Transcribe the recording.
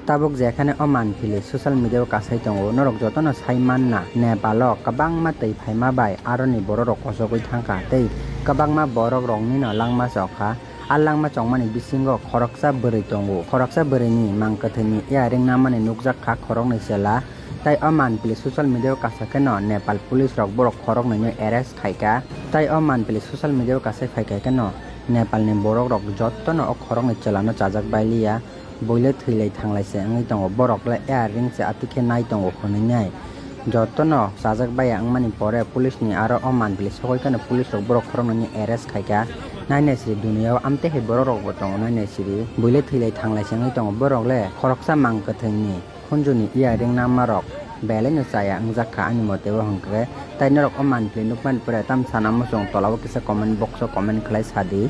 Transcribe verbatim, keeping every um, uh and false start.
Tabuk jekhane o manpili social media o kasai tongo, norok jotono sai manna, Nepal o kwbangma twi phaima bai aroni borok rok kochogwi thangkha tei kwbangma borok rokni no langma chokha. A langma chongmani bisingo khoroksa bwrwi tongo. Khoroksa bwrwini mang kwthwini earring namani nukjak kha khoroknwi chwla. Tai o manpili social media o kasa kheno Nepal police rok borok khoroknwino arrest khaikha. Tai o manpili social media o kasai phaikhai kheno Nepalni borok rok jotono o khoroknwi chwlano chajak bailiya. Buile thwilai thanglai se wngwi tongo, borok le earring se atwkhe nai tongo hwnwi nai. Jotono chajak baiya wngmani pore police ni aro o manpili sogwi kheno police rok borok khoroknwini arrest khaikha. Nainai siri duniya o amtwi hai borok rok bo tongo nainai siri. Buile thwilai thanglai se wngwi tongo, borok le khoroksa mang kwthwini khunjuni earring nama rok belai no chaya wngjak kha ani mote o hwnkhe. Tai norok o manpili nukmani pore tam sana muchung tola o kisa comment box o comment khlai sadi.